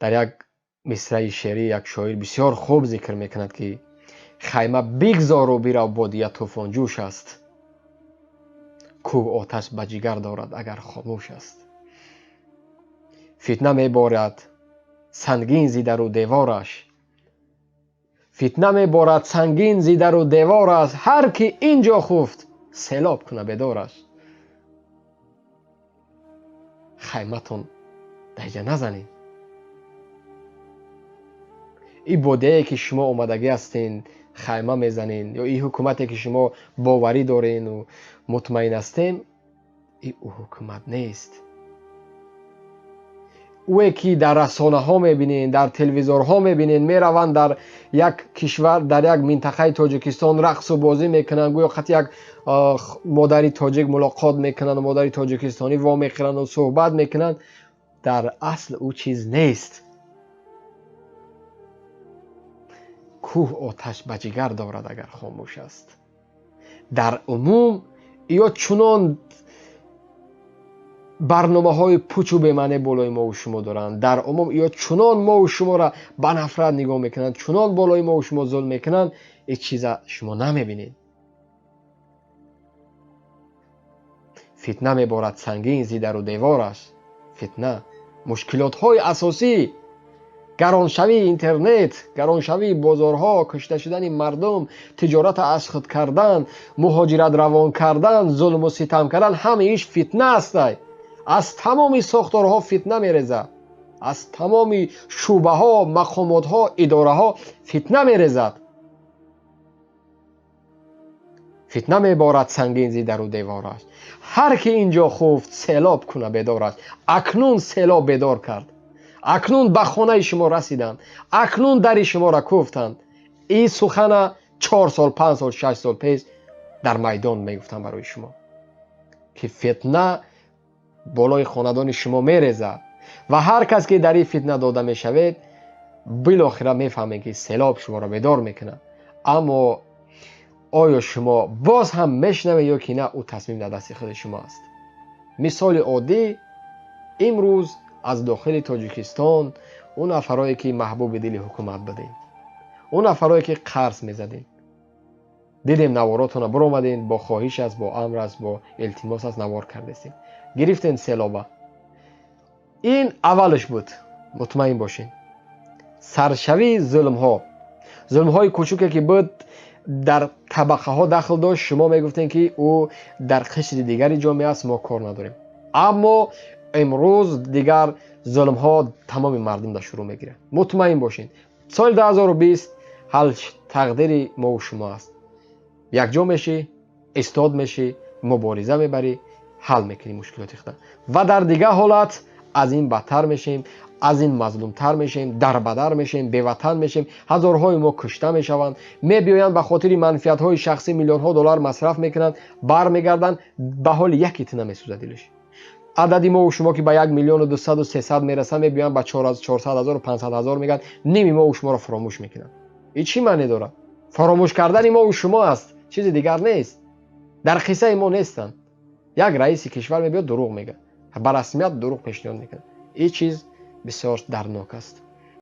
Дар як мисраи шеърӣ як шоир бисёр хуб зикр мекунад, ки хайма бигзору бирав, бодия тӯфонҷӯш аст, кӯҳ оташ ба ҷигар дорад, агар хомӯш аст. Фитна меборад сангин зи дару девораш, фитна меборад сангин зи дару девораш, ҳар ки ин ҷо хуфт, селоб куна бедораш. Хайматон даиҷа назанед. И бодияе, ки шумо омадагӣ ҳастен, хайма мезанен, ё и ҳукумате, ки шумо боварӣ дорену мутмаин ҳастем, и ӯ ҳукумат нест. Ӯе, ки дар расонаҳо мебинен, дар телевизорҳо мебинен, мераванд дар як кишвар, дар як минтақаи Тоҷикистон рақсу бозӣ мекунанд, гӯё қати як модари тоҷик мулоқот мекунанд, модари тоҷикистонӣ вомехӯранду суҳбат мекунанд, дар асл ӯ чиз нест. Кӯҳ оташ ба ҷигар дорад, агар хомӯш аст. Дар умум ё чунон барномаҳои пучу бемаъне болои мову шумо доранд, дар умум ё чунон мову шуморо ба нафрат нигоҳ мекунанд, чунон болои мову шумо зулм мекунанд, ҳеҷ чиза шумо намебинед. Фитна меборад сангин зи дару девораш. Фитна, мушкилотҳои асосӣ, гароншавии интернет, гароншавии бозорҳо, кушта шудани мардум, тиҷората аз худ кардан, муҳоҷират равон кардан, зулму ситам кардан, ҳамаиш фитна астай. Аз тамоми сохторҳо фитна мерезад, аз тамоми шӯъбаҳо, мақомотҳо, идораҳо фитна мерезад. Фитна меборад сангин зи дару девораш, ҳар ки ин ҷо хуфт, селоб куна бедораш. Акнун селоб бедор кард, акнун ба хонаи шумо расиданд, акнун дари шуморо кӯфтанд. Ин сухана 4 сол, 5 сол, 6 сол пеш дар майдон мегуфтам барои шумо, ки фитна болои хонадони шумо мерезад ва ҳар кас, ки дар ин фитна дода мешавед, билохира мефаҳмед, ки селоб шуморо бедор мекунад. Аммо оё шумо боз ҳам мешунавед ё ки на, ӯ тасмим дар дасти худи шумо аст. Мисоли оддӣ: имрӯз аз дохили Тоҷикистон ӯ нафарое, ки маҳбуби дили ҳукумат будем, ӯ нафарое, ки қарз мезадем, дидем, наворотона биромадем, бо хоҳиш аст, бо амр аст, бо илтимос аст, навор кардестем, гирифтем селоба. Ин аввалш буд. Мутмаин бошед, саршавии зулмҳо, зулмҳои кучуке, ки буд, дар табақаҳо дахл дошт, шумо мегуфтем, ки ӯ дар қишри дигари ҷомеа аст, мо кор надорем. Аммо имрӯз дигар зулмҳо тамоми мардум дар шурӯъ мегирад. Мутмаин бошед, соли 2020 ҳал тақдири мову шумо аст. Якҷо мешӣ, истод мешӣ, мубориза мебарӣ, ҳал мекунӣ мушкилоти худа ва дар дигар ҳолат аз ин бадтар мешем, аз ин мазлумтар мешем, дарбадар мешем, беватан мешем, ҳазорҳои мо кушта мешаванд. Мебиёянд, ба хотири манфиатҳои шахсӣ миллионҳо доллар масраф мекунанд, бармегарданд, ба ҳоли яке тина месӯзад дилаш. Адади мову шумо, ки ба 1 миллиону 200-у 300 мерасанд, мебиёянд, ба 400 0-у 500 000 мегӯянд, ними мову шуморо фуромӯш мекунанд. Ин чӣ маъне дорад? Фаромӯш кардани мову шумо аст, чизи дигар нест. Дар қиссаи мо нестанд. Як раиси кишвар мебиёд, дурӯғ мегӯяд, ба расмият дурӯғ пешниҳод мекунад. Ин чиз бисёр дарднок аст.